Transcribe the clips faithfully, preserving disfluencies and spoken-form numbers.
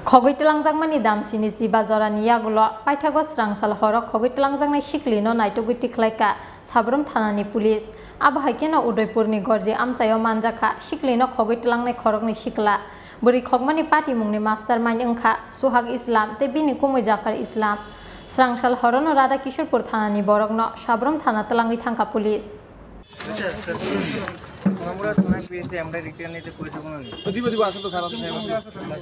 Khogwi twlangjakmani Damsini chiba jorani yagulo paithago srangsal horo khogwi twlangjaknai siklino naitugwi tikhlaikha Sabrum thanani police. Abo hai kheno Udaipurni Gorji amchaio manjakha siklino khogwi twlangnai khoroknwi sikla. Bwrwi khokmani patimungni mastermind wngkha Suhag Islam tei bini kumui Jafar Islam. Srangsal horono Radha Kishorpur thanani borokno Sabrum thana twlangwi thangkha police. আচ্ছা, আমরা থানায় পেয়েছি, আমরা রিটার্ন নিতে করে দেবো না। দিব, দিব, আসলে স্যার, আসলে স্যার, আসলে।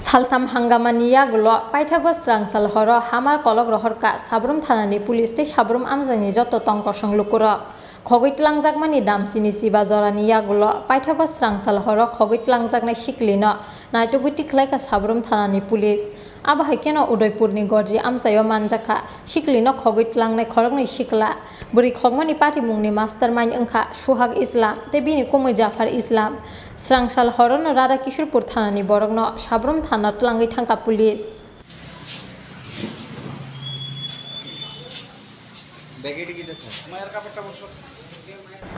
Saltham hangamani yagulo paithago srangsal horo hama kolok rohorkha Sabrum thanani police tei Sabrum amchaini joto tongkosong lukurok. Khogwi twlangjakmani Damsini chiba jorani yagulo paithago srangsal horo khogwi twlangjaknai siklino naitugwi tikhlaikha Sabrum thanani police. Abo hai kheno Udaipurni Gorji amchaio manjakha siklino khogwi twlangnai khoroknwi sikla. Bwrwi khokmani patimungni mastermind wngkha Suhag Islam tei bini kumui Jafar Islam. Srangsal horono Radha Kishorpur thanani borokno Sabrum thana twlangwi thangkha police.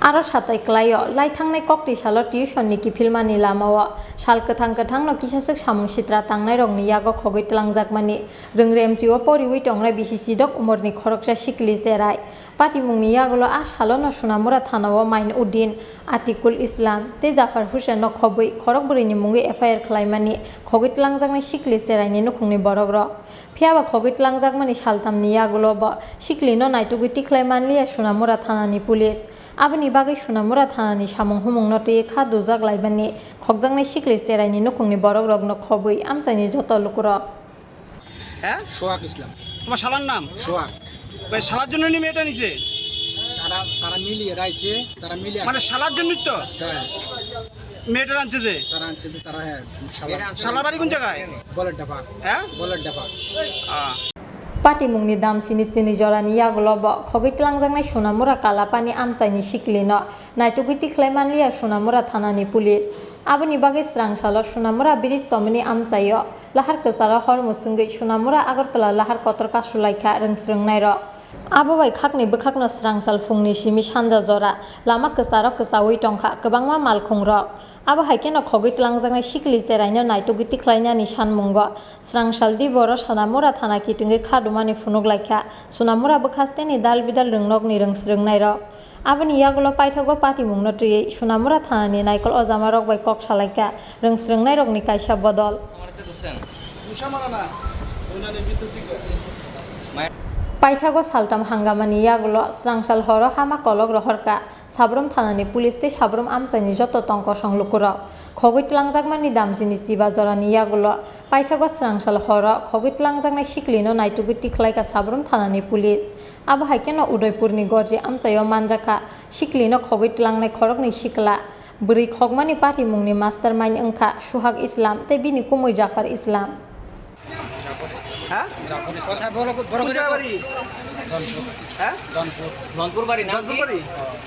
Aro satai klaio, lai thangnai kokti salo tuition ni kiphilmani lamao sal kwthang kwthangno kisaswk samung sitra tangnairokni yago khogwi twlangjakmani rwngremchio poriwi tongnai bisi chidok umorni khoroksa sikli cherai. Patimungni yagulo a salono Sonamura thanao Main Uddin, Atikul Islam tei Jafar Hussain no khobwi khorok bwrwini mungwi F I R khwlaimani khogwi twlangjaknai sikli cheraini nukhungni borokrok. Phiyaba khogwi twlangjakmani saltamni yagulo bo siklino naitugwi tikhlai manliya Sonamura thanani police. Aboni bagwi Sonamura thanani samung humungno twiwi kha dujak laimani khokjaknai sikli cheraini nukhungni borokrokno khobwi amchaini joto lukurok. হ্যাঁ? সোহাগ ইসলাম। তোমার শালার নাম? সোহাগ। মানে শালার জন্য নি মেয়েটা নিছে? তারা, তারা মিলিয়ে রাইছে, তারা মিলিয়ে মানে শালার জন্যই তো? হ্যাঁ। মেয়েটা আনছে যে? তারা আনছে যে, তারা, হ্যাঁ, শালার। শালার বাড়ি কোন জায়গায়? বলের ডাবা। হ্যাঁ? বলের ডাবা। আহ। Patimungni Damsini chini jorani yagulo bo khogwi twlangjaknai Sonamura Kalapani amchaini siklino naitugwi tikhlai manliya Sonamura thanani police. Aboni bagwi srangsalo Sonamura bridge somoni amchaio lahar kwcharo hor mwswngwi Sonamura Agartala lahar kotor kasulaikha rwngsrwngnairok. Abo bai khakni bwkhakno srangsal phungni simi sanja jora lama kwcharo kwchaui tongkha kwbangma malkhungrok. Abo hai kheno khogwi twlangjaknai sikli cheraino naitugwi tikhlainani sanmungo srangsal diboro Sonamura thana kitingwi kha dumani phunuk laikha Sonamura bwkhasteni dal bidal rwngnokni rwngsrwngnairok. Aboni yagulo paithago patimungno twiwi Sonamura thanani naikol ojamarok bai kok salaikha rwngsrwngnairokni kaisa bodol. Paithago saltam hangamani yagulo srangsal horo hama kolok rohorkha Sabrum thanani police tei Sabrum amchaini joto tongkosong lukurok. Khogwi twlangjakmani Damsini chiba jorani yagulo paithago srangsal horo khogwi twlangjaknai siklino naitugwi tikhlaikha Sabrum thanani police. Abo hai kheno Udaipurni Gorji amchaio manjakha siklino khogwi twlangnai khoroknwi sikla. Bwrwi khokmani patimungni mastermind wngkha Suhag Islam tei bini kumui Jafar Islam. হ্যাঁ? জাফর ইসলাম। কথা বলো, বড় করে কোথায় বলো। বাড়ি? ধনপুর। হ্যাঁ? ধনপুর। ধনপুর বাড়ি, নাম ধনপুর কি? বাড়ি?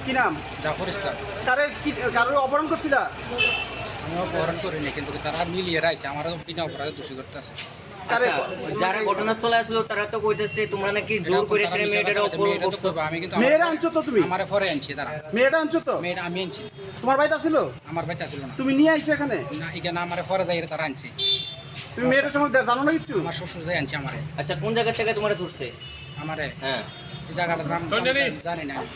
কি নাম? জাফর ইসলাম। কারে কি, কারোর অপহরণ করছিলা? আমি অপহরণ করিনি, কিন্তু তারা মিলিয়ে রাইছে, আমারও বিনা অপরাধে দোষী করতে আছে। কারে? আচ্ছা, যারা ঘটনাস্থলে আসলো তারা তো কইতেছে তোমরা নাকি জোর করে এসে মেয়েটারে অপহরণ করছো। আমি কিন্তু মেয়েরা আনছো তো তুমি? আমারে পরে আনছি তারা। মেয়েটা আনছো তো? মেয়েটা আমি আনছি। তোমার বাড়িতে ছিল? আমার বাড়িতে ছিল না। তুমি নিয়ে আইছো এখানে? না, এখানে আমারে পরে যাই তারা আনছি। তুমি মেয়েটার সম্বন্ধে জানো না কিচ্ছু? আমার শ্বশুর যাই আনছে আমারে। আচ্ছা, কোন জায়গা থেকে তোমারে ধরছে? আমারে? হ্যাঁ। এই জায়গাটার নাম জানি না আমি।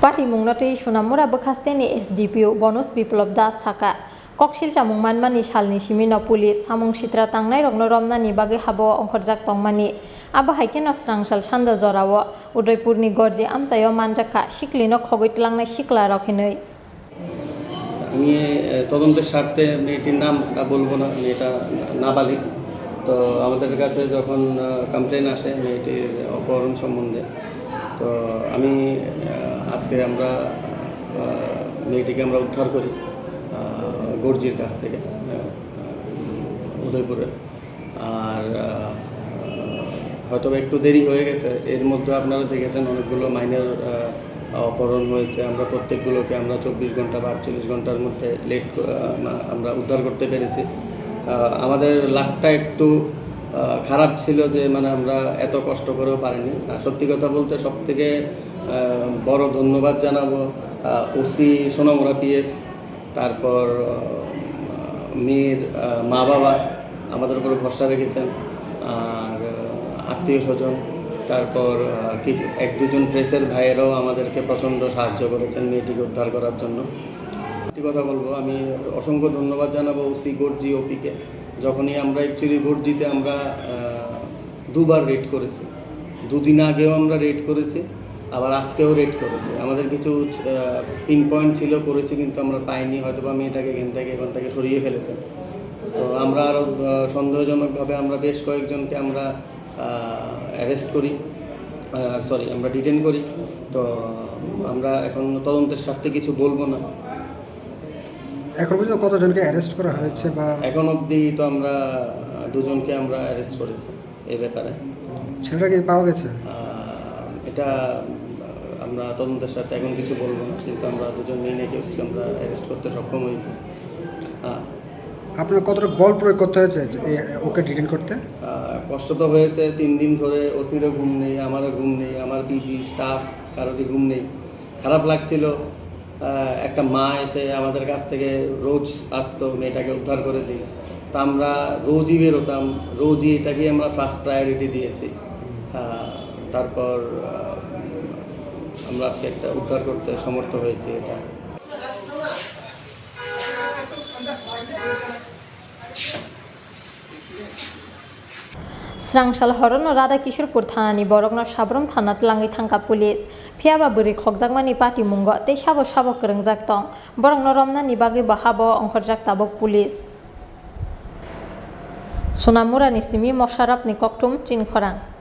Patimungno twi Sonamura bwkhasteni S D P O Bonus Biplop Das sakha, koksil chamung manmani salni simino police samung sitra tangnairokno romnani bagwi habao ongkhorjak tongmani. Abo hai kheno srangsal sanja jorao Udaipurni Gorji amchaio manjakha siklino khogwi twlangnai siklarok hinwi. আমি, এ, তদন্তের স্বার্থে মেয়েটির নামটা বলবো না, মেয়েটা না-, নাবালিগ। তো আমাদের কাছে যখন, আ, কমপ্লেন আসে মেয়েটির অপহরণ সম্বন্ধে, তো আমি, আ, আজকে আমরা, আ, মেয়েটিকে আমরা উদ্ধার করি, আ, গর্জির কাছ থেকে, আ, উদয়পুরের। আর, আহ, হয়তো বা একটু দেরি হয়ে গেছে। এর মধ্যে আপনারা দেখেছেন অনেকগুলো মাইনর, আহ, অপহরণ হয়েছে। আমরা প্রত্যেকগুলোকে আমরা চব্বিশ ঘন্টা বা আটচল্লিশ ঘন্টার মধ্যে লেট, আহ, মা-, আমরা উদ্ধার করতে পেরেছি। আহ, আমাদের লাকটা একটু, আহ, খারাপ ছিল যে মানে আমরা এত কষ্ট করেও পারিনি। আর সত্যি কথা বলতে সবথেকে, আহ, বড় ধন্যবাদ জানাবো, আহ, ওসি সোনামুড়া পিএস, তারপর আহ, মেয়ের আহ, মা বাবা আমাদের উপরে ভরসা রেখেছেন। আর আত্মীয় স্বজন, তারপর আহ, কিছু এক দুজন প্রেসের ভাইয়েরাও আমাদেরকে প্রচণ্ড সাহায্য করেছেন মেয়েটিকে উদ্ধার করার জন্য। একটি কথা বলবো, আমি অসংখ্য ধন্যবাদ জানাবো ওসি গর্জি ওপিকে। যখনই আমরা অ্যাকচুয়ালি গর্জিতে আমরা আহ, দুবার রেড করেছি। দুদিন আগেও আমরা রেড করেছি, আবার আজকেও রেড করেছি। আমাদের কিছু পিন পয়েন্ট ছিল, করেছি, কিন্তু আমরা পাইনি। হয়তো বা মেয়েটাকে এখান থেকে, এখান থেকে সরিয়ে ফেলেছেন। তো আমরা আরও সন্দেহজনকভাবে আমরা বেশ কয়েকজনকে আমরা অ্যারেস্ট করি, সরি, আমরা ডিটেন করি। তো আমরা এখন তদন্তের স্বার্থে কিছু বলবো না। এখন পর্যন্ত কতজনকে অ্যারেস্ট করা হয়েছে বা এখন অবধি তো আমরা আহ, দুজনকে আমরা অ্যারেস্ট করেছি এই ব্যাপারে। ছেলেটাকে পাওয়া গেছে? আহ, এটা আহ, আমরা তদন্তের স্বার্থে এখন কিছু বলবো না, কিন্তু আমরা দুজন মেইন অ্যাকিউজকে আমরা অ্যারেস্ট করতে সক্ষম হয়েছি। হ্যাঁ। আপনার কতটা বল প্রয়োগ করতে হয়েছে যে এ- ওকে ডিটেন করতে? আহ, কষ্ট তো হয়েছে, তিন দিন ধরে ওসিরও ঘুম নেই, আমারও ঘুম নেই, আমার পিজি স্টাফ কারোরই ঘুম নেই। খারাপ লাগছিল। আহ, একটা মা এসে আমাদের কাছ থেকে রোজ আসতো মেয়েটাকে উদ্ধার করে দিই। তা আমরা রোজই বেরোতাম, রোজই এটাকেই আমরা ফার্স্ট প্রায়োরিটি দিয়েছি। আহ, তারপর আহ, আমরা আজকে একটা উদ্ধার করতে সমর্থ হয়েছি এটা। Srangsal horono Radha Kishorpur thanani borokno sabrum thana twlangwi thangkha police. Phiyaba bwrwi khokjakmani patimungo tei sabo sabo kwrwngjak tong. Borokno romnani bagwi bo habo ongkhorjak tabuk police. Sonamurani simi Mosarapni kokthum chini khorang.